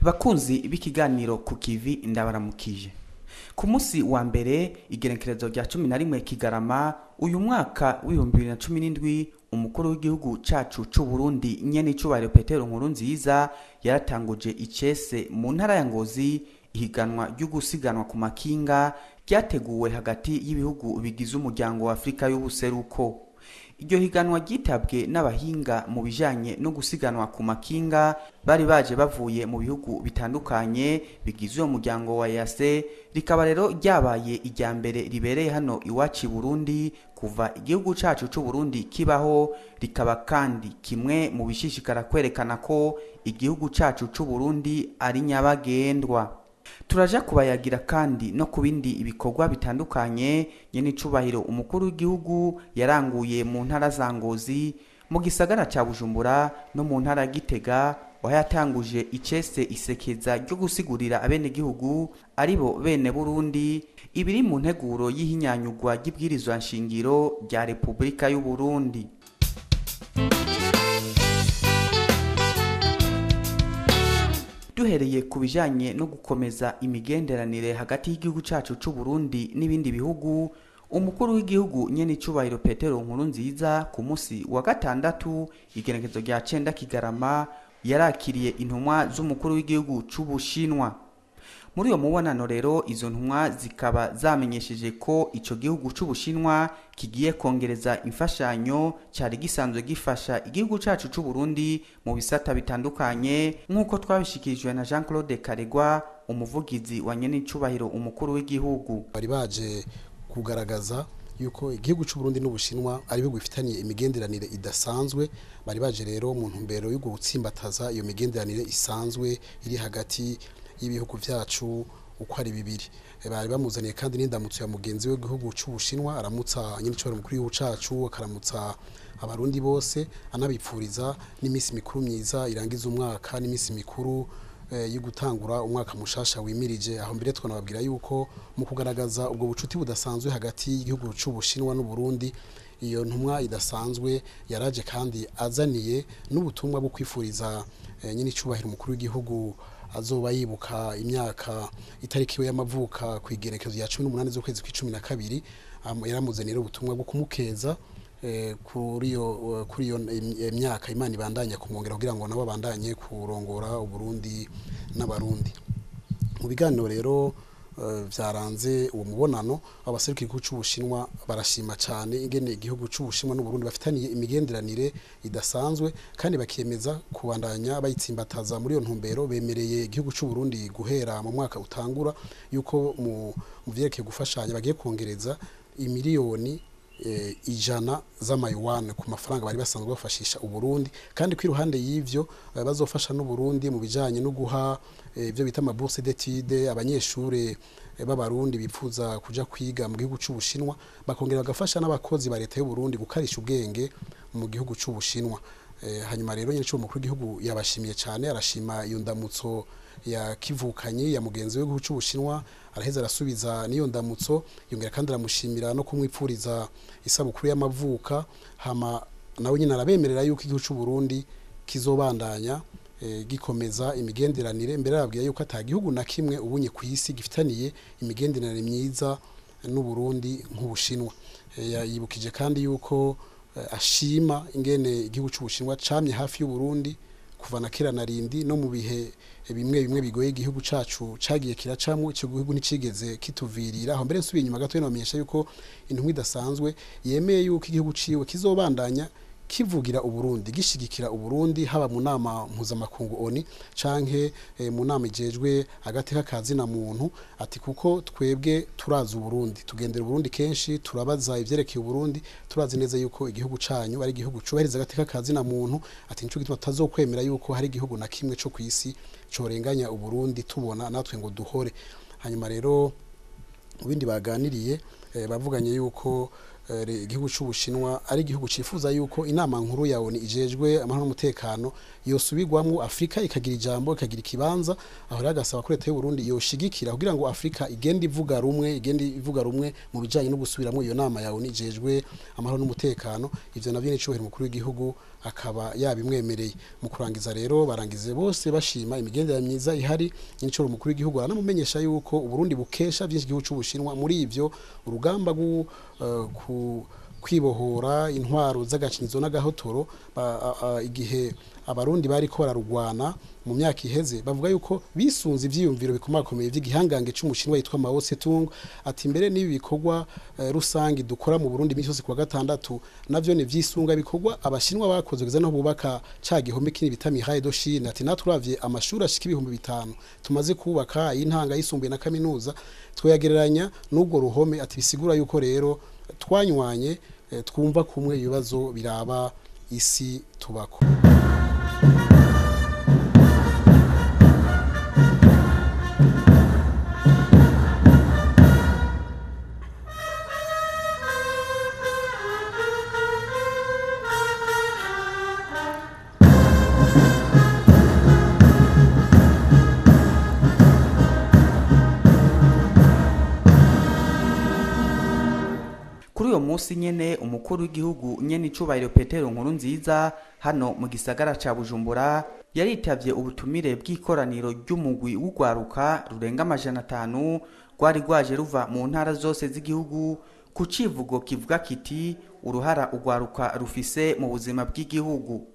Bakunzi b'ikiganiro ku kivi, ndabaramukije. Ku munsi wa mbere, igenekerezo rya 11 Kigarama uyu mwaka w'2017, umukuru w'igihugu cacu c'u Burundi, nyene icubahiro Petero Nkurunziza, yaratanguje icese mu ntara ya Ngozi ihiganwa ryo gusiganwa ku makinga ryateguwe hagati y'ibihugu bigize Umuryango wa Afrika y'Ubuseruko. Iryo higanwa ryitabwe n'abahinga mu bijanye no gusiganwa ku makinga bari baje bavuye mu bihugu bitandukanye bigize uwo muryango wa EAC, rikaba rero ryabaye irya mbere ribereye hano iwacu i Burundi kuva igihugu cacu c'u Burundi kibaho, rikaba kandi kimwe mu bishishikara kwerekana ko igihugu cacu c'u Burundi ari nyabagendwa. Turaja kubayagira kandi no ku bindi ibikorwa bitandukanye nyene icubahiro umukuru w'igihugu yaranguye mu ntara za Ngozi, mu gisagara ca Bujumbura no mu ntara ya Gitega, aho yatanguje icese isekeza ryo gusigurira abenegihugu, aribo bene Burundi, ibiri mu nteguro y'ihinyanyurwa ry'ibwirizwa nshingiro rya Repubulika y'u Burundi. Duhereye ku bijanye no gukomeza imigenderanire hagati y'igihugu cacu c'u Burundi n'ibindi bihugu, umukuru w'igihugu nyene icubahiro Petero Nkurunziza ku munsi wa gatandatu, igenekezo rya 9 Kigarama, yarakiriye intumwa z'umukuru w'igihugu c'Ubushinwa. Muri uyo mubonano rero, izo ntumwa zikaba zamenyesheje ko ico gihugu c'Ubushinwa kigiye kongereza imfashanyo cari gisanzwe gifasha igihugu cacu c'u Burundi mu bisata bitandukanye, nk'uko twabishikirijwe na Jean Claude Karegwa, umuvugizi wa nyene icubahiro umukuru w'igihugu. Bari baje kugaragaza yuko igihugu c'u Burundi n'Ubushinwa ari ibihugu bifitaniye imigenderanire idasanzwe. Bari baje rero mu ntumbero yo gutsimbataza iyo migenderanire isanzwe iri hagati y'ibihugu vyacu uko ari bibiri. Bari bamuzaniye kandi n'indamutso ya mugenzi w'igihugu c'Ubushinwa, aramutsa nyene icubahiro umukuru w'igihugu cacu, akaramutsa Abarundi bose, anabipfuriza n'imisi mikuru myiza irangiza umwaka n'imisi mikuru yo gutangura umwaka mushasha wimirije. Aho mbere twanababwira yuko mu kugaragaza ubwo bucuti budasanzwe hagati y'igihugu c'Ubushinwa n'Uburundi, iyo ntumwa idasanzwe yaraje kandi azaniye n'ubutumwa bwo kwifuriza nyene icubahiro umukuru w'igihugu azoba yibuka imyaka itariki iwe y'amavuka ku igerekezo ya 18 z'ukwezi kw'icumi na kabiri. Yaramuzanira ubutumwa bwo kumukeza kuri iyo myaka, Imana ibandanya kumwongera kugira ngo nabo abandanye kurongora Uburundi n'Abarundi. Mu biganiro rero vyaranze uwo mubonano, abaserukiye igihugu c'Ubushinwa barashima cane ingene igihugu c'Ubushinwa n'Uburundi bafitaniye imigenderanire idasanzwe, kandi bakiyemeza kubandanya bayitsimbataza. Muri iyo ntumbero bemereye igihugu c'Uburundi guhera mu mwaka utangura yuko mu vyerekeye gufashanya bagiye kongereza imiliyoni 100 z'amayuan ku mafaranga bari basanzwe bafashisha Uburundi, kandi ko iruhande y'ivyo bazofasha n'Uburundi mu bijanye no guha ibyo bita ama bourse d'études abanyeshure b'Abarundi bipfuza kuja kwiga mu gihugu c'Ubushinwa, bakongera bagafasha n'abakozi ba leta y'u Burundi gukarisha ubwenge mu gihugu c'Ubushinwa. Hanyuma rero nyene umukuru w'igihugu yabashimiye cane, arashima iyo ndamutso ya kivukanye ya mugenzi w'igihugu c'Ubushinwa, araheza arasubiza n'iyo ndamutso, yongera kandi aramushimira no kumwipfuriza isabukuru y'amavuka. Hama nawe nyine arabemerera yuko igihugu c'u Burundi kizobandanya gikomeza imigenderanire. Mbere arababwira yuko ata gihugu na kimwe ubunye ku isi gifitaniye imigenderanire myiza n'Uburundi nk'Ubushinwa. Yibukije kandi yuko ashima ingene igihugu c'Ubushinwa camye hafi y'Uburundi kuva na kera na rindi, no mu bihe bimwe bimwe bigoye igihugu cacu cagiye kiracamwo, ico gihugu nticigeze kituvirira. Aho mbere nsubiye inyuma gato namenyesha yuko intumwa idasanzwe yemeye yuko igihugu ciwe kizobandanya kivugira Uburundi, gishigikira Uburundi, haba mu nama mpuzamakungu ONU canke mu nama ijejwe agateka kazina muntu. Ati kuko twebwe turazi Uburundi, tugendera Uburundi kenshi, turabaza ivyerekeye Uburundi, turazi neza yuko igihugu canyu ari igihugu cubahiriza agateka kazina muntu. Ati nico gituma tutazokwemera yuko hari igihugu na kimwe co kwisi corenganya Uburundi tubona natwe ngo duhore. Hanyuma rero mu bindi baganiriye, bavuganye yuko igihugu c'Ubushinwa ari igihugu cifuza yuko inama nkuru ya ONU ijejwe amahoro n'umutekano yosubirwamwo, Afrika ikagira ijambo, ikagira ikibanza. Aho rero agasaba ko leta y'u Burundi yoshigikira kugira ngo Afrika igende ivuga rumwe mu bijanye no gusubiramwo iyo nama ya ONU ijejwe amahoro n'umutekano. Ivyo navyo n'icubahiro umukuru w'igihugu akaba yabimwemereye. Mu kurangiza rero barangize bose bashima imigenderanire myiza ihari. Incuro umukuru w'igihugu aranamumenyesha yuko Uburundi bukesha byinshi igihugu c'Ubushinwa, muri ivyo urugamba ku kwibohora intwaro z'agacinyizo n'agahotoro igihe abarundi bariko bararugwana mu myaka iheze, bavuga yuko bisunze ivyiyumviro bikomakomeye vy'igihangange c'Umushinwa yitwa Mao Zedong. Ati mbere n'ibi bikorwa rusangi dukora mu Burundi imisi yose kuwa gatandatu navyo ni vyisunga bikorwa abashinwa bakoze kugeza naho bubaka ca gihome kinini bita Miraille de Chine. Ati naturavye amashuri ashika 5000 tumaze kubaka y'intanga yisumbuye na kaminuza twoyagereranya n'ubwo ruhome. Ati bisigura yuko rero twanywanye twumva kumwe ibibazo biraba isi tubako. Kuri uyo munsi nyene umukuru w'igihugu nyene icubahiro Petero Nkurunziza hano mu gisagara ca Bujumbura yaritavye ubutumire bw'ikoraniro ry'umugwi w'ugwaruka rurenga 500 rwari rwaje ruva mu ntara zose z'igihugu ku civugo kivuga kiti uruhara ugwaruka rufise mu buzima bw'igihugu.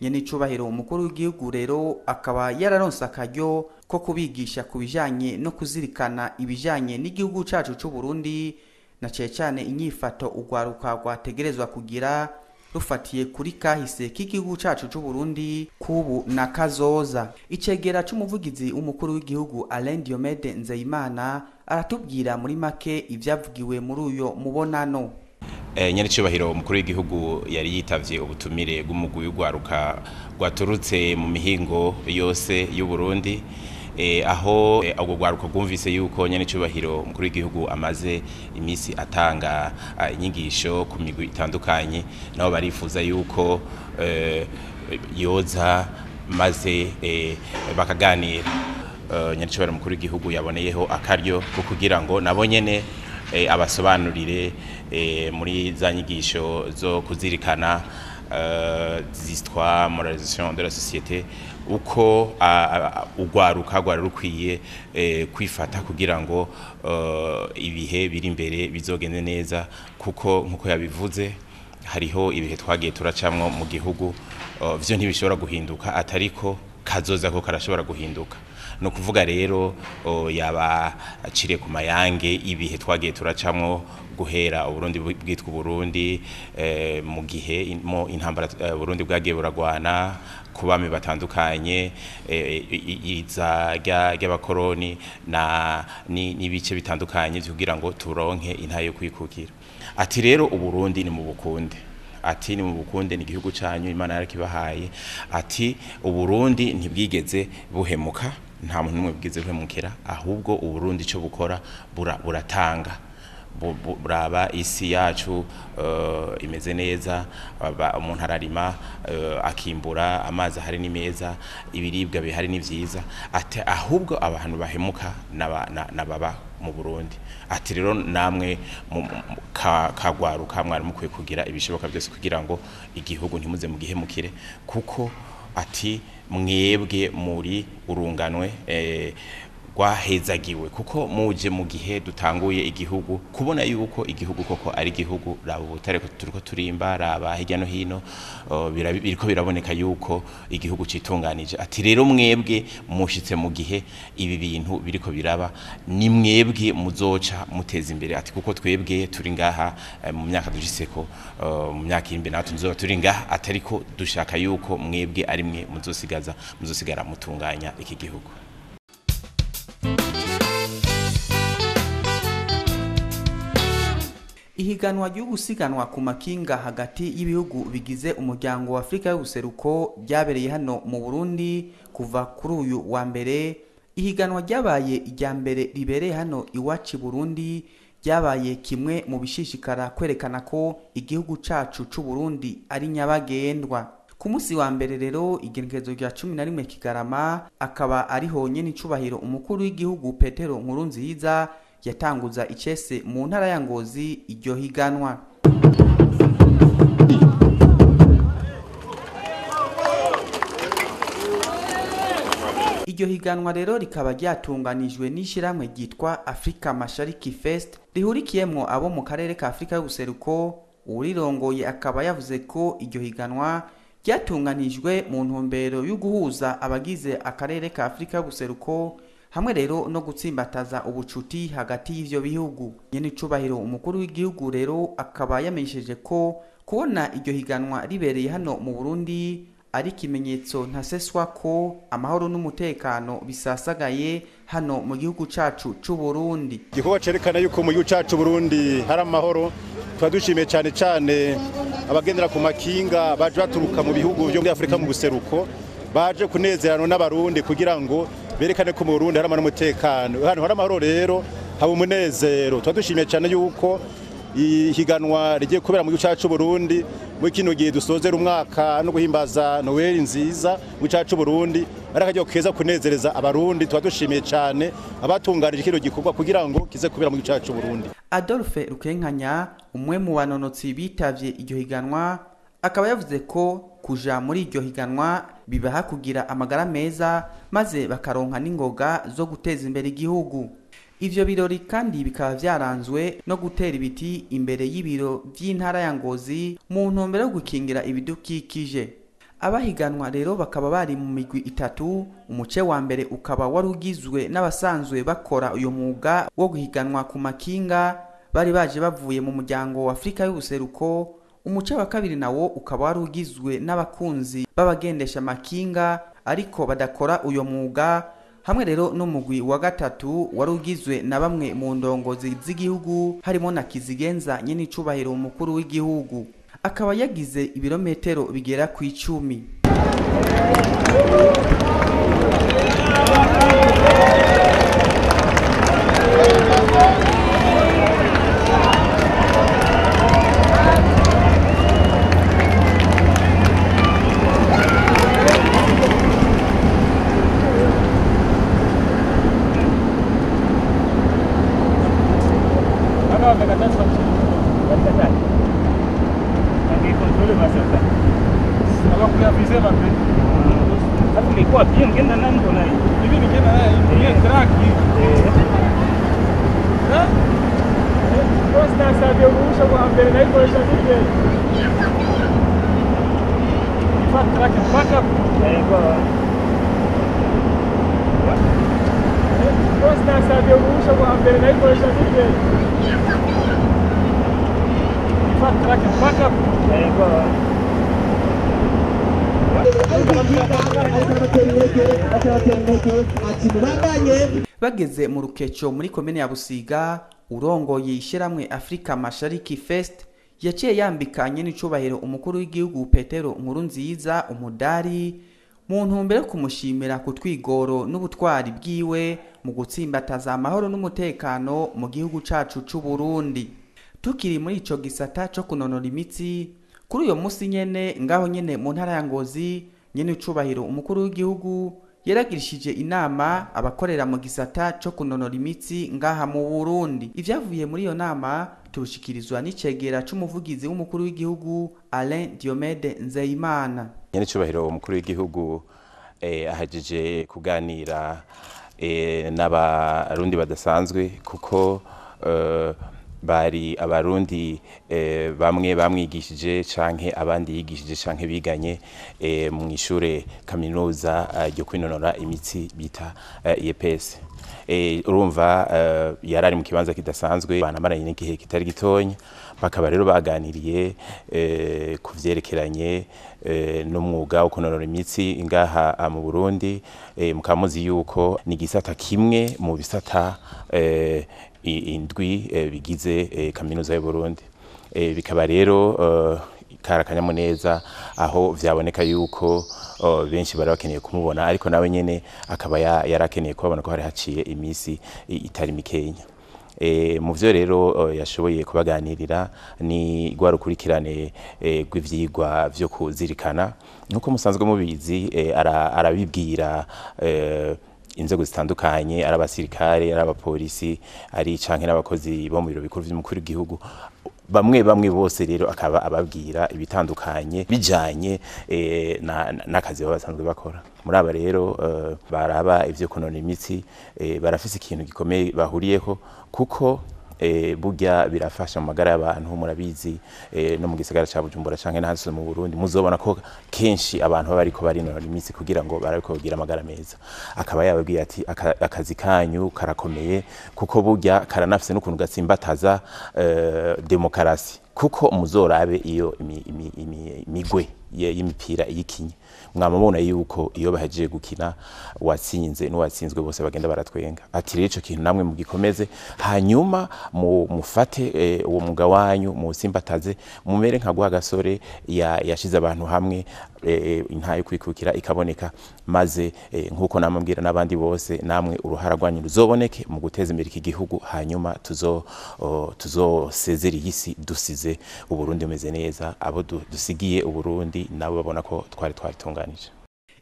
Nyene icubahiro umukuru w'igihugu rero akaba yararonse akaryo ko kubigisha ku bijanye no kuzirikana ibijanye n'igihugu cacu c'u Burundi, na cane cane inyifato ugwaruka rwategerezwa kugira rufatiye kuri kahise k'igihugu cacu c'u Burundi kubu na kazoza. Icegera c'umuvugizi w'umukuru w'igihugu Alain Diomede Nzeyimana aratubwira muri make ivyavugiwe muri uyo mubonano. Nyenicubahiro umukuru w'igihugu yari yitavye ubutumire bw'umugwi w'ugwaruka rwaturutse mu mihingo yose y'u Burundi, aho ubwo rwaruka rwumvise yuko nyenicubahiro umukuru w'igihugu amaze imisi atanga inyigisho ku migwi itandukanye, nabo barifuza yuko yoza maze bakaganira. Nyenicubahiro umukuru w'igihugu yaboneyeho akaryo ko kugira ngo nabo nyene abasobanurire muri za nyigisho zo kuzirikana zitwa moralisation de la société, uko ugwaruka rwari rukwiye kwifata kugira ngo ibihe biri imbere bizogende neza, kuko nkuko yabivuze hariho ibihe twagiye turacamwo mu gihugu vyo ntibishobora guhinduka, atariko kazoza ko karashobora guhinduka. No kuvuga rero yaba acire ku mayange ibihe twagiye turacamwo guhera Uburundi bwitwa Uburundi, mu gihe mo intambara Burundi bwagiye buragwana ku bami batandukanye, iza ry'abakoroni na n'ibice bitandukanye kugira ngo turonke intayo yo kwikukira. Ati rero Uburundi ni mu bukunde, ati ni mu bukunde, ni igihugu canyu Imana yarakibahaye. Ati Uburundi ntibwigeze buhemuka, nta muntu n'umwe bwigeze buhemukira, ahubwo Uburundi ico bukora buratanga, buraba isi yacu imeze neza, umuntu ararima akimbura, amazi ahari ni meza, ibiribwa bihari ni vyiza. Ati ahubwo abantu bahemuka nababa mu Burundi. Ati rero namwe kagwaruka mwari mukwiye kugira ibishoboka byose kugira ngo igihugu ntimuze mugihemukire, kuko ati mwebwe muri urunganwe rwahezagiwe, kuko muje mu gihe dutanguye igihugu kubona yuko igihugu koko ari igihugu, raba ubutare turiko turimba, raba hirya no hino biriko biraboneka yuko igihugu citunganije. Ati rero mwebwe mushitse mu gihe ibi bintu biriko biraba, ni mwebwe muzoca muteza imbere. Ati kuko twebwe turi ngaha mu myaka dushitseko, mu myaka iri imbere natwe tuzoba turi ngaha, atariko dushaka yuko mwebwe ari mwe muzosigara mutunganya iki gihugu. Ihiganwa ryo gusiganwa ku makinga hagati y'ibihugu bigize umuryango wa Afrika y'ubuseruko ryabereye hano mu Burundi kuva kuri uyu wa mbere. Ihiganwa ryabaye irya mbere ribereye hano iwacu i Burundi, ryabaye kimwe mu bishishikara kwerekana ko igihugu cacu c'u Burundi ari nyabagendwa. Ku munsi wa mbere rero igenekerezo rya 11 Kigarama akaba ari honyene icubahiro umukuru w'igihugu Petero Nkurunziza yatanguza icese mu ntara ya Ngozi iryo higanwa. Iryo higanwa rero rikaba ryatunganijwe n'ishyirahamwe ryitwa Africa Mashariki Fest rihurikiyemwo abo mu karere ka Afrika y'ubuseruko. Uwurirongoye akaba yavuze ko iryo higanwa ryatunganijwe mu ntumbero yo guhuza abagize akarere ka Afrika y'ubuseruko hamwe rero no gutsimbataza ubucuti hagati y'ivyo bihugu. Nyenicubahiro umukuru w'igihugu rero akaba yamenyesheje ko kubona iryo higanwa ribereye hano mu Burundi ari ikimenyetso ntaseswa ko amahoro n'umutekano bisasagaye hano mu gihugu cacu c'u Burundi. Igikorwa cerekana yuko mu gihugu cacu Burundi hari amahoro. Tuba dushimiye cyane cyane abagendera ku makinga baje baturuka mu bihugu byo muri Afrika mu buseruko, baje kunezerana n'abarundi kugira ngo berekane ko mu Burundi hari amahoro n'umutekano. Hano hari amahoro rero haba umunezero. Tuba dushimiye cyane yuko ihiganwa rigiye kubera mu gihugu cacu Burundi muri kino gihe dusozera umwaka no guhimbaza Noel nziza mu cacu Burundi, ari akaryo keza kunezereza abarundi. Tuba dushimiye cyane abatunganije kino gikorwa kugira ngo kize kubera mu gihugu cacu Burundi. Adolphe Rukenkanya, umwe mu banonotsi bitavye iryo higanwa, akaba yavuze ko kuja muri iryo higanwa bibaha kugira amagara meza maze bakaronka n'ingoga zo guteza imbere igihugu. Ivyo birori kandi bikaba vyaranzwe no gutera ibiti imbere y'ibiro vy'intara ya Ngozi mu ntumbero yo gukingira ibidukikije. Abahiganwa rero bakaba bari mu migwi itatu. Umuce wa mbere ukaba wari ugizwe n'abasanzwe bakora uyu mwuga wo guhiganwa ku makinga bari baje bavuye mu muryango wa Afrika y'ubuseruko. Umuce wa kabiri nawo ukaba wari ugizwe n'abakunzi b'abagendesha amakinga ariko badakora uyo mwuga, hamwe rero n'umugwi wa gatatu wari ugizwe na bamwe mu ndongozi z'igihugu harimo na Kizigenza nyenicubahiro umukuru w'igihugu, akaba yagize ibirometero bigera ku 10. Bageze mu Rukeco muri komine ya Busiga, urongoye ishyirahamwe Africa Mashariki Fest yaciye yambikanye n'icubahiro umukuru w'igihugu Petero Nkurunziza umudari mu ntumbero yo kumushimira ku twigoro n'ubutwari bwiwe mu gutsimbataza amahoro n'umutekano mu gihugu cacu c'u Burundi. Tukiri muri ico gisata co kunonora imitsi, kuri uyo musi nyene ngaho nyene mu ntara ya Ngozi, nyene icubahiro umukuru w'igihugu yaragirishije inama abakorera mu gisata co kunonora imitsi ngaha mu Burundi. Ivyavuye muri iyo nama tubishikirizwa n'icegera c'umuvugizi w'umukuru w'igihugu Alain Diomede Nzeyimana. Nyene icubahiro umukuru w'igihugu ahajeje kuganira n'abarundi badasanzwe, kuko bari abarundi bamwe bamwigishije canke abandi yigishije canke biganye mu ishure kaminuza ryo kwinonora imitsi bita IEPS. Urumva yarari mu kibanza kidasanzwe, banamaranye n'igihe kitari gitonya, bakaba rero baganiriye ku vyerekeranye n'umwuga wo kunonora imitsi ngaha mu Burundi. Mukaba muzi yuko ni igisata kimwe mu bisata indwi bigize kaminuza y'u Burundi. Bikaba rero karakanyamuneza aho vyaboneka yuko benshi bari bakeneye kumubona, ariko nawe nyene akaba yarakeneye kubabona ko hari haciye imisi itari mikenya. Mu vyo rero yashoboye kubaganirira ni rwa rukurikirane rw'ivyigwa vyo kuzirikana. Nkuko musanzwe mubizi, arabibwira inzego zitandukanye, ari abasirikare, ari abapolisi, ari canke n'abakozi bo mu biro bikuru vy'umukuru w'igihugu. Bamwe bamwe bose rero akaba ababwira ibitandukanye bijanye n'akazi baba basanzwe bakora. Muri aba rero baraba ivyo kunona imitsi, barafise ikintu gikomeye bahuriyeko, kuko burya birafasha mu magara y'abantu. Murabizi, no mu gisagara ca Bujumbura canke n'ahandi mu Burundi muzobona ko kenshi abantu baba bariko barinonora imitsi kugira ngo barabe ko bagira amagara meza. Akaba yababwiye ati akazi kanyu karakomeye, kuko burya karanafise n'ukuntu gatsimbataza demokarasi, kuko muzorabe iyo imigwe y'imipira iyikinye, mwamubona yuko iyo bahejeje gukina uwatsinze n'uwatsinzwe bose bagenda baratwenga. Ati rero ico kintu namwe mugikomeze, hanyuma mufate uwo mwuga wanyu muwusimbataze, mumere nka Rwagasore yashize abantu hamwe, intahe kwikukira ikaboneka, maze nkuko namubwira n'abandi bose, namwe uruhara rwanyu ruzoboneke mu guteza imbere iki gihugu, hanyuma tuzosezera iyi si dusize Uburundi bumeze neza, abo dusigiye Uburundi nabo babona ko twari twaritunganije.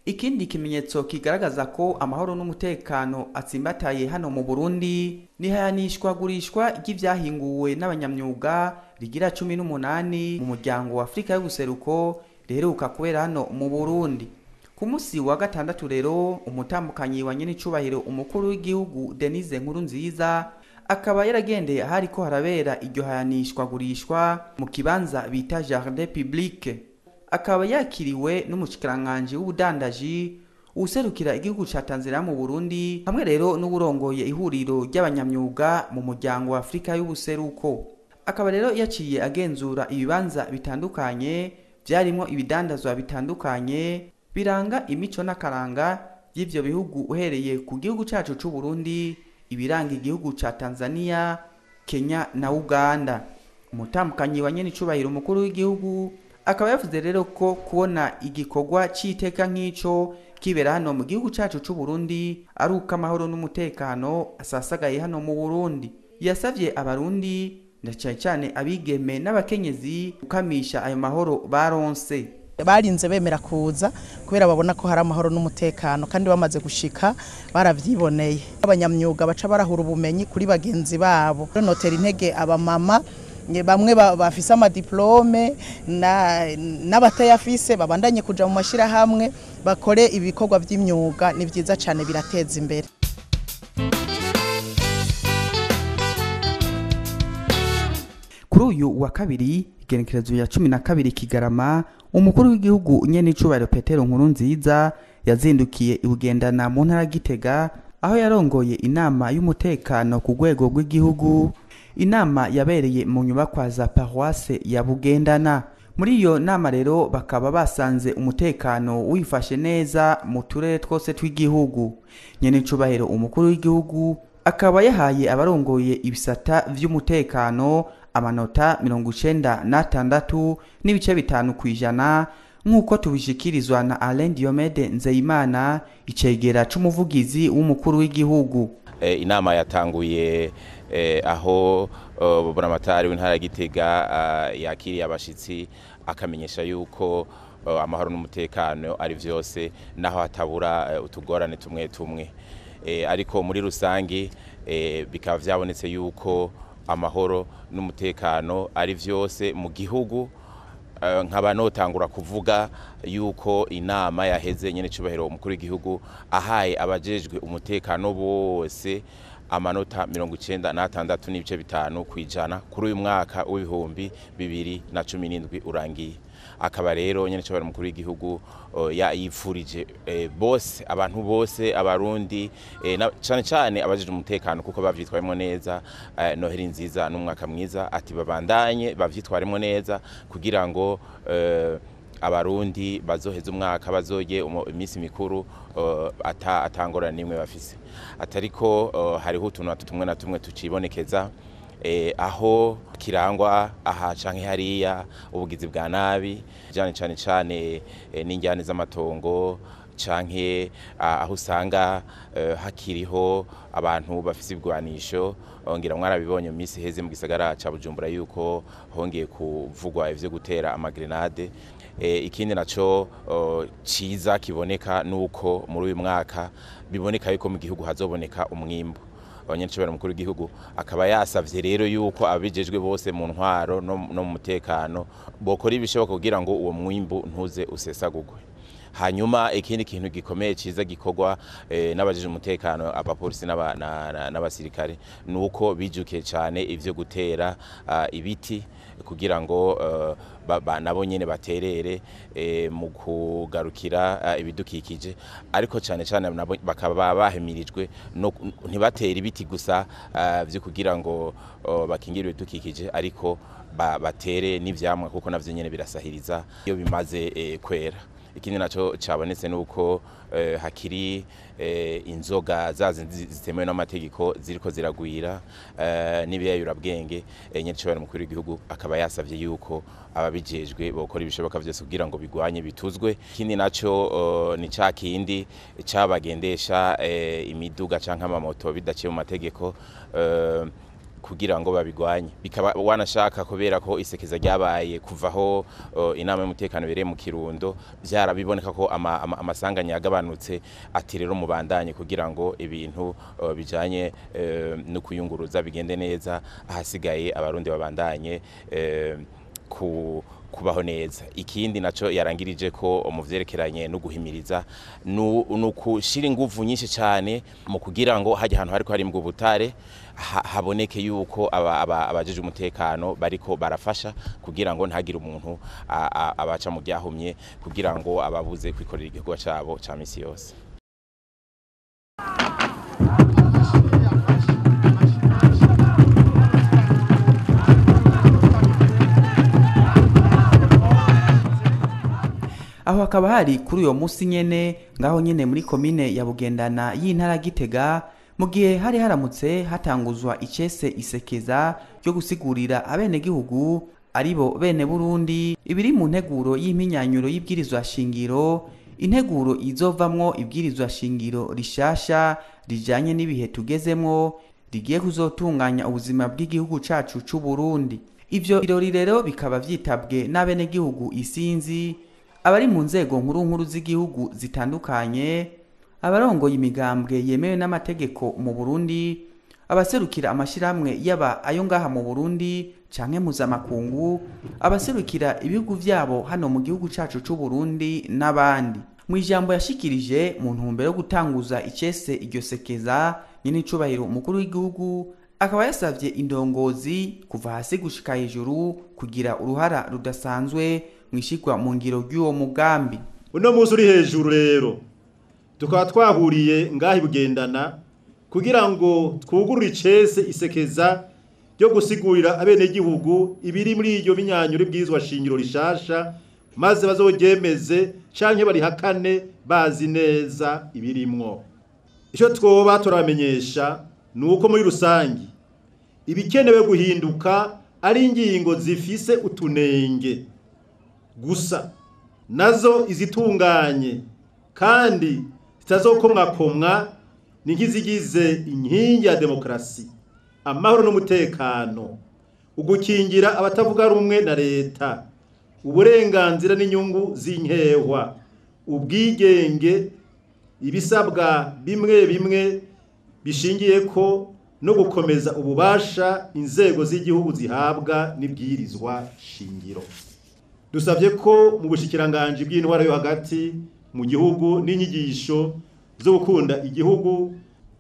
Ikindi kimenyetso kigaragaza ko amahoro n'umutekano atsimbataye hano mu Burundi ni hayanishwagurishwa ry'ivyahinguwe n'abanyamyuga rigira 18 mu muryango wa Afrika y'ubuseruko riheruka kubera hano mu Burundi. Ku musi wa gatandatu rero, umutambukanyi wa nyenicubahiro umukuru w'igihugu Denise Nkurunziza akaba yaragendeye ahariko harabera iryo hayanishwagurishwa mu kibanza bita Jardin Public. Akaba yakiriwe n'umushikiranganji w'ubudandaji userukira igihugu ca Tanzania mu Burundi, hamwe rero n'uburongoye ihuriro ry'abanyamyuga mu muryango wa Afrika y'ubuseruko. Akaba rero yaciye agenzura ibibanza bitandukanye vyarimo ibidandazwa bitandukanye biranga imico n'akaranga y'ivyo bihugu, uhereye ku gihugu cacu c'u Burundi, ibiranga igihugu ca Tanzania, Kenya na Uganda. Umutambukanyi wa nyenicubahiro umukuru w'igihugu akaba yavuze rero ko kubona igikorwa c'iteka nk'ico kibera hano mu gihugu cacu c'u Burundi ari uko amahoro n'umutekano asasagaye hano mu Burundi. Yasavye abarundi na cane cane abigeme n'abakenyezi gukamisha ayo mahoro baronse. Barinze bemera kuza kubera babona ko hari amahoro n'umutekano, kandi bamaze gushika baravyiboneye. Abanyamyuga baca barahura ubumenyi kuri bagenzi babo. Notera intege abamama bamwe bafise amadiplome n'abatayafise babandanye kuja mu mashirahamwe bakore ibikorwa vy'imyuga, ni vyiza cane birateza imbere. Kuri uyu wa kabiri igenekerezo ya 12 Kigarama, umukuru w'igihugu nyenicubahiro Petero Nkurunziza yazindukiye ibugendana mu ntara Gitega, aho yarongoye inama y'umutekano ku rwego rw'igihugu, inama yabereye mu nyubakwa za paroisse ya Bugendana. Muri iyo nama rero bakaba basanze umutekano wifashe neza mu turere twose tw'igihugu. Nyenicubahiro umukuru w'igihugu akaba yahaye abarongoye ibisata vy'umutekano amanota 96.5 kw'ijana, nk'uko tubishikirizwa na Alain Diomede Nzeyimana, icegera c'umuvugizi w'umukuru w'igihugu. Inama yatanguye aho Buramatari w'intara ya Gitega yakiriye abashitsi, akamenyesha yuko amahoro n'umutekano ari vyose, naho hatabura utugorane tumwe tumwe, ariko muri rusangi bikaba vyabonetse yuko amahoro n'umutekano ari vyose mu gihugu. Nkaba notangura kuvuga yuko inama yaheze nyene cubahiro umukuru w'igihugu ahaye abajejwe umutekano bose amanota 96.5 kwijana kuri uyu mwaka w'ibihumbi 2017 urangiye. Akaba rero nyene cubahiro umukuru w'igihugu yifurije bose, abantu bose abarundi, cane cane abajejwe umutekano, kuko bavyitwayemo neza, Noheli nziza n'umwaka mwiza. Ati babandanye bavyitwaremo neza kugira ngo abarundi bazoheza umwaka bazoye iminsi mikuru atangorana nimwe bafise. Atariko hariho utuntu tumwe na tumwe tucibonekeza, aho kirangwa aha canke hariya ubugizi bwa nabi, cyane cyane cyane n'injyane z'amatongo, canke aho usanga hakiriho abantu bafise ibigwanisho. Ngira mwarabibonye mu minsi iheze mu gisagara ca Bujumbura yuko hongeye kuvugwa ivyo gutera amagrenade. Ikindi naco ciza kiboneka nuko muri uyu mwaka biboneka yuko mu gihugu hazoboneka umwimbu. Abanyacyubahiro mukuru w'igihugu akaba yasavye rero yuko abijejwe bose mu ntwaro no mu mutekano bokora ibishoboka kugira ngo uwo mwimbu ntuze usesagugwe. Hanyuma ikindi kintu gikomeye ciza gikorwa n'abajije umutekano, abapolisi n'abasirikare, nuko bijukiye cyane ivyo gutera ibiti kugira ngo nabo nyene baterere mu kugarukira ibidukikije, ariko cyane cyane nabo bakaba bahimirijwe no ntibatera ibiti gusa vyo kugira ngo bakingire ibidukikije, ariko batere n'ivyamwa kuko navyo nyene birasahiriza iyo bimaze kwera. Ikindi naco cabonetse nuko hakiri inzoga zazi zitemewe n'amategeko ziriko ziragwira n'ibiyayurabwenge. Nyiricubahiro mukuru w'igihugu akaba yasavye yuko ababijejwe bokora ibishoboka vyose kugira ngo bigwanye bituzwe. Ikindi naco ni ca kindi cabagendesha imiduga canke amamoto bidaciye mu mategeko kugira ngo babigwanye, bikaba wanashaka kubera ko isekeza ryabaye kuvaho inama y'umutekano bereye mu Kirundo, byarabiboneka ko amasanganya yagabanutse. Ati rero mubandanye kugira ngo ibintu bijanye no kuyunguruza bigende neza, ahasigaye abarundi babandanye kubaho neza. Ikindi naco yarangirije ko mu vyerekeranye no guhimiriza nukushira inguvu nyinshi cyane mu kugira ngo hajya ahantu hariko hari ubutare haboneke yuko abajeje umutekano bariko barafasha kugira ngo ntagire umuntu abaca mu ryahumye, kugira ngo ababuze kwikorera igikorwa cabo ca misi yose. Aho hakaba hari kuri uyo musi nyene ngaho nyene muri komine ya Bugendana y'intara Gitega, mu gihe hari haramutse hatanguzwa icese isekeza ryo gusigurira abenegihugu aribo bene Burundi ibiri mu nteguro y'impinyanyuro y'ibwirizwa shingiro, integuro izovamwo ibwirizwa shingiro rishasha rijanye n'ibihe tugezemwo, rigiye kuzotunganya ubuzima bw'igihugu cacu c'u Burundi. Ivyo birori rero bikaba vyitabwe n'abenegihugu isinzi, abari mu nzego nkuru nkuru z'igihugu zitandukanye, abarongoye imigambwe yemewe n'amategeko mu Burundi, abaserukira amashirahamwe yaba ayo ngaha mu Burundi canke mpuzamakungu, abaserukira ibihugu vyabo hano mu gihugu cacu c'u Burundi n'abandi. Mu ijambo yashikirije mu ntumbero yo gutanguza icese iryo sekeza, nyenicubahiro umukuru w'igihugu akaba yasavye indongozi kuva hasi gushika hejuru kugira uruhara rudasanzwe mwishigwa mu ngiro ry'uwo mugambi. Uno munsi uri hejuru rero tukaba twahuriye ngahi Bugendana kugira ngo twugurure icese isekeza ryo gusigurira abenegihugu ibiri muri iryo binyanyuro bwizwa shingiro rishasha, maze bazoryemeze canke barihakane bazi neza ibirimwo. Ico twoba turamenyesha nuko muri rusangi ibikenewe guhinduka ari ingingo zifise utunenge gusa, nazo izitunganye kandi zitazokomwakomwa ni nk'izigize inkingi ya demokrasi, amahoro n'umutekano, ugukingira abatavuga rumwe na leta, uburenganzira n'inyungu z'inkehwa, ubwigenge, ibisabwa bimwe bimwe bishingiye ko no gukomeza ububasha inzego z'igihugu zihabwa n'ibwirizwa shingiro. Dusabye ko mu bushikiranganje bw'intwara yo hagati mu gihugu n'inyigisho zo gukunda igihugu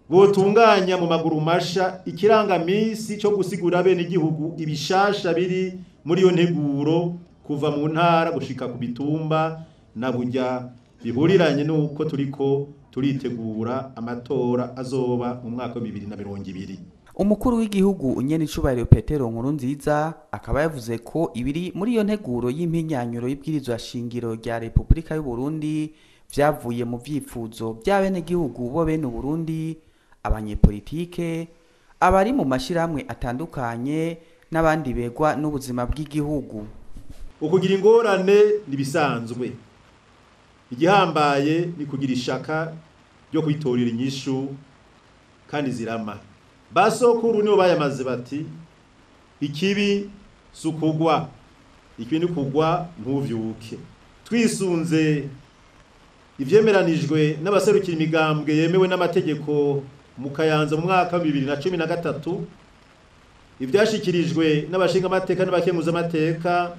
botunganya mu maguru masha ikirangamisi cyo gusigura bene igihugu ibishasha biri muri iyo nteguro kuva mu ntara gushika ku bitumba na burya bihuriranye nuko turiko turitegura amatora azoba mu mwaka wa 2020. Umukuru w'igihugu nyenicubahiro Petero Nkurunziza akaba yavuze ko ibiri muri iyo nteguro y'impinyanyuro y'ibwirizwa shingiro rya Republika y'u Burundi vyavuye mu vyifuzo by'abenegihugu bo bene Burundi, abanyepolitike, abari mu mashirahamwe atandukanye n'abandi begwa n'ubuzima bw'igihugu. Ukugira ingorane nibisanzwe, igihambaye ni kugira ishaka ryo kwitorera inyishu kandi zirama. Basokuru nibo bayamaze bati ikibi sukugwa, ikibi ni kugwa ntuvyuke. Twisunze ivyemeranijwe n'abaserukira imigambwe yemewe n'amategeko mu Kayanza mu mwaka wa 2013, ivyashikirijwe n'abashingamateka n'abakenguzamateka,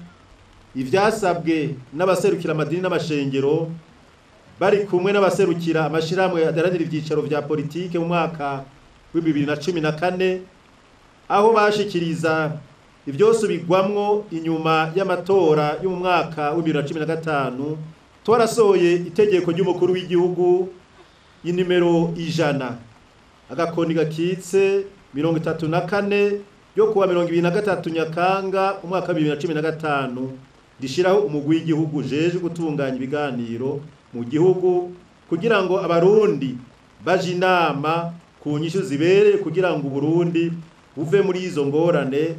ivyasabwe n'abaserukira amadini n'amashengero bari kumwe n'abaserukira amashirahamwe adaharanira ivyicaro vya politike mu mwaka wa 2014, aho bashikiriza ivyosubirwamwo inyuma y'amatora yo mu mwaka wa 2015, twarasohoye itegeko ry'umukuru w'igihugu inimero 100 agakoni gakitse 34 yo kuwa 23 Nyakanga umwaka wa 2015, rishiraho umugwi w'igihugu ujejwe gutunganya ibiganiro mu gihugu kugira ngo abarundi baje inama ku nyishu zibereye kugira ngo Uburundi buve muri izo ngorane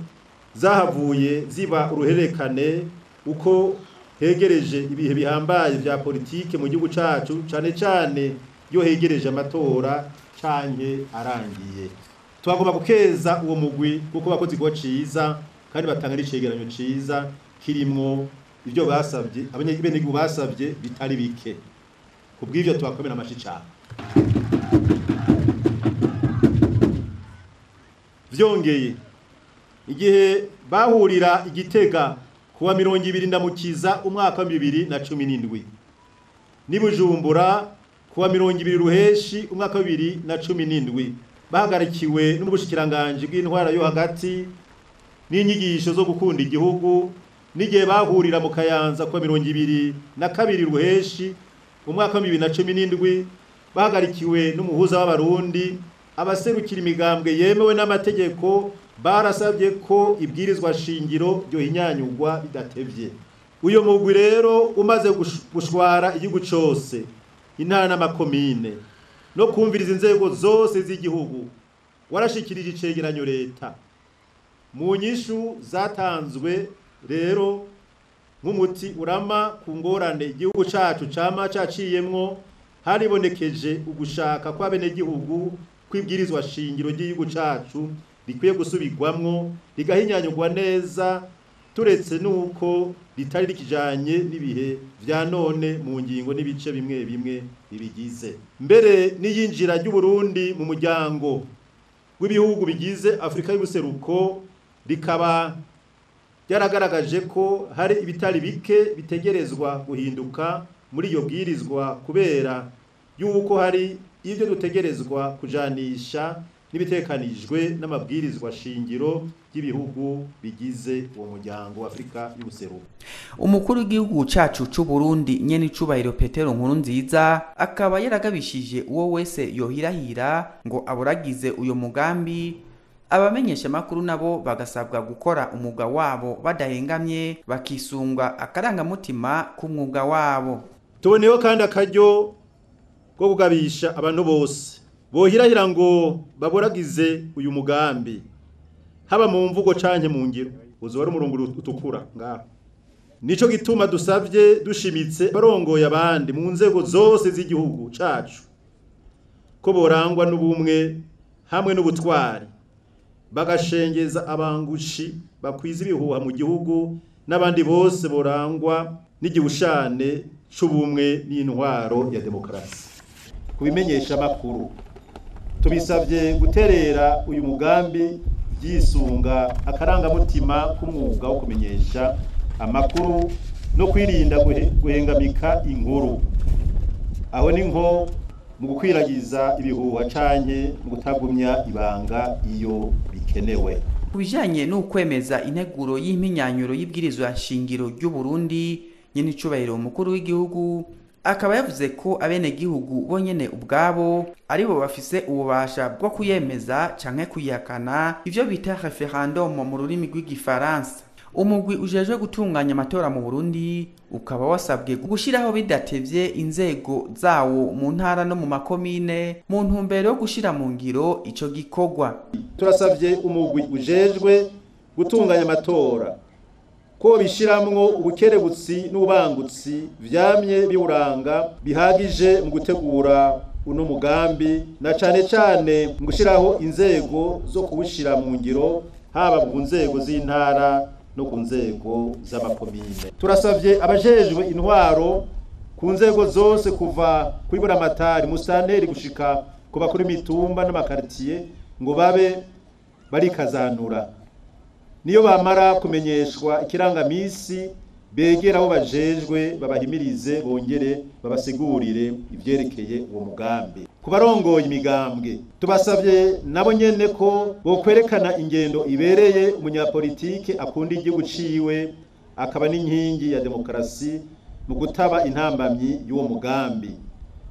zahavuye ziba uruherekane uko hegereje ibihe bihambaye vya politike mu gihugu cacu, cane cane iyo hegereje amatora canke arangiye. Twagomba gukeza uwo mugwi kuko bakoze igikorwa ciza kandi batanga n'icegeranyo ciza kirimwo ivyo basavye abanyagihugu basavye bitari bike. Kubw'ivyo tubakomera amashi cane. Vyongeye, igihe bahurira Igitega kuwa 20 Ndamukiza umwaka wa 2017, ni Bujumbura kuwa 20 Ruheshi umwaka wa 2017, bahagarikiwe n'ubushikiranganje bw'intwara yo hagati n'inyigisho zo gukunda igihugu, n'igihe bahurira mu Kayanza kuwa 22 Ruheshi umwaka wa 2017, bahagarikiwe n'umuhuza w'abarundi, abaserukira imigambwe yemewe n'amategeko barasabye ko ibwirizwa shingiro ryohinyanyurwa bidatevye. Uyo mugwi rero umaze gushwara igihugu cose, intara n'amakomine, no kumviriza inzego zose z'igihugu, warashikirije icegeranyo leta. Mu nyishu zatanzwe rero nk'umuti urama ku ngorane igihugu cacu cama caciyemwo, haribonekeje ugushaka kw'abenegihugu kw'ibwirizwa shingiro ry'igihugu cacu rikwiye gusubirwamwo rigahinyanyurwa neza, turetse nuko ritari rikijanye n'ibihe vya none mu ngingo n'ibice bimwe bimwe bibigize. Mbere n'iyinjira ry'Uburundi mu muryango w'ibihugu bigize Afrika y'ubuseruko rikaba ryaragaragaje ko hari ibitari bike bitegerezwa guhinduka muri iyo bwirizwa, kubera yuko hari ivyo dutegerezwa kujanisha n'ibitekanijwe n'amabwirizwa shingiro y'ibihugu bigize uwo muryango wa Afrika y'ubuseruko. Umukuru w'igihugu cacu c'u Burundi nyene icubahiro Petero Nkurunziza akaba yaragabishije uwo wese yohirahira ngo aboragize uyo mugambi. Abamenyesha makuru nabo bagasabwa gukora umwuga wabo badahengamye, bakisunga akarangamutima k'umwuga wabo. Tuboneyeho kandi akaryo ko kugabisha abantu bose bohirahira ngo baboragize uyu mugambi, haba mu mvugo canke mu ngiro, uzoba ari umurongo utukura ngaho. Nico gituma dusavye dushimitse barongoye abandi mu nzego zose z'igihugu cacu ko borangwa n'ubumwe hamwe n'ubutwari, bagashengeza abangushi bakwiza ibihuha mu gihugu n'abandi bose borangwa n'igihushane c'ubumwe n'intwaro ya demokarasi. Kubimenyesha makuru tubisabye guterera uyu mugambi byisunga akarangamutima k'umwuga wo kumenyesha amakuru no kwirinda guhengamika inkuru, aho ni nko mu gukwiragiza ibihuha canke mu kutagumya ibanga iyo bikenewe. Ku bijanye n'ukwemeza integuro y'impinyanyuro y'ibwirizwa shingiro ry'u Burundi, nyene icubahiro umukuru w'igihugu akaba yavuze ko abenegihugu bonyene ubwabo aribo bafise ububasha bwo kuyemeza canke kuyihakana, ivyo bita referendum mu rurimi rw'igifaransa. Umugwi ujejwe gutunganya amatora mu Burundi ukaba wasabwe gushiraho bidatevye inzego zawo mu ntara no mu makomine mu ntumbero yo gushira mu ngiro ico gikorwa. Turasavye umugwi ujejwe gutunganya amatora ko bishiramwo ubukerebutsi n'ubangutsi vyamye biwuranga bihagije mu gutegura uno mugambi, na cane cane mu gushiraho inzego zo kuwushira mu ngiro, haba mu nzego z'intara no ku nzego z'amakomine. Turasavye abajejwe intwaro ku nzego zose kuva kuri buramatari musanteri gushika ku bakuru imitumba n'amakaritiye ngo babe barikazanura. Niyo bamara kumenyeshwa ikirangamisi, begera abo bajejwe babahimirize, bongere babasigurire ivyerekeye uwo mugambi. Ku barongoye imigambwe, tubasavye nabo nyene ko bokwerekana ingendo ibereye umunyapolitike akunda igihugu ciwe, akaba n'inkingi ya demokarasi, mu gutaba intambamyi y'uwo mugambi,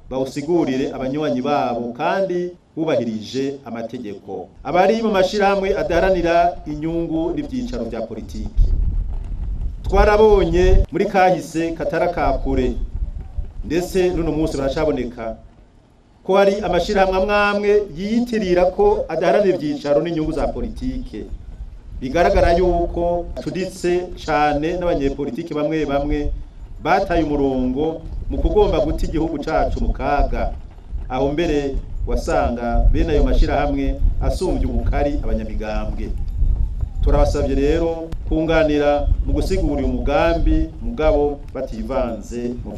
bawusigurire abanywanyi babo kandi bubahirije amategeko. Abari mu mashirahamwe adaharanira inyungu n'ivyicaro vya politiki, twarabonye muri kahise katarakakure, ndetse n'uno munsi baracaboneka, ko hari amashirahamwe amwamwe yiyitirira ko adaharanira ivyicaro n'inyungu za politike. Bigaragara yuko acuditse cane n'abanyepolitike bamwe bamwe bataye umurongo mu kugomba guta igihugu cacu mu kaga, aho mbere wasanga bene ayo mashirahamwe asumbye ubukari abanyamigambwe. Turabasabye rero kunganira mu gusigura uyu mugambi, mugabo bativanze mu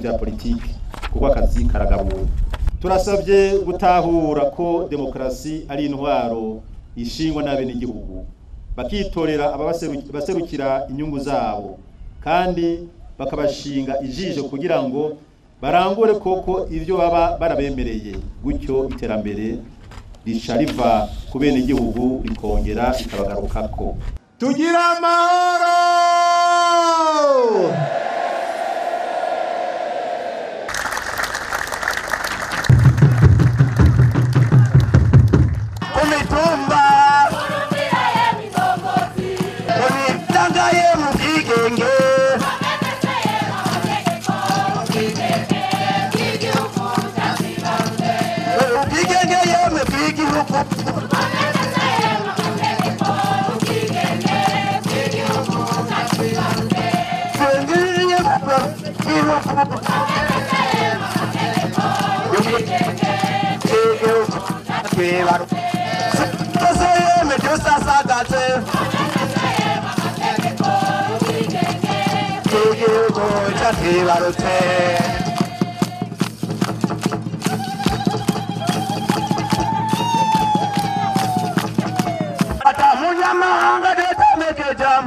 vya politiki, kuko akazi karagabuwe. Turasabye gutahura ko demokarasi ari intwaro ishingwa n'abenegihugu, bakitorera abaserukira inyungu zabo, kandi bakabashinga ijisho kugira ngo barangure koko ivyo baba barabemereye, gutyo iterambere rica riva ku benegihugu rikongera rikabagarukako. Tugira amahoro! Kumitumba kumitangaye mu bwigenge, ubwigenge yemwe bw'igihugu, Munyamahanga detamekejam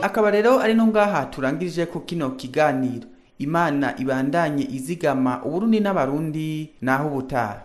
Akaba rero ari no ngaha turangirije ko kino kiganiro. Imana ibandanye izigama Uburundi n'abarundi, naho ubutaha.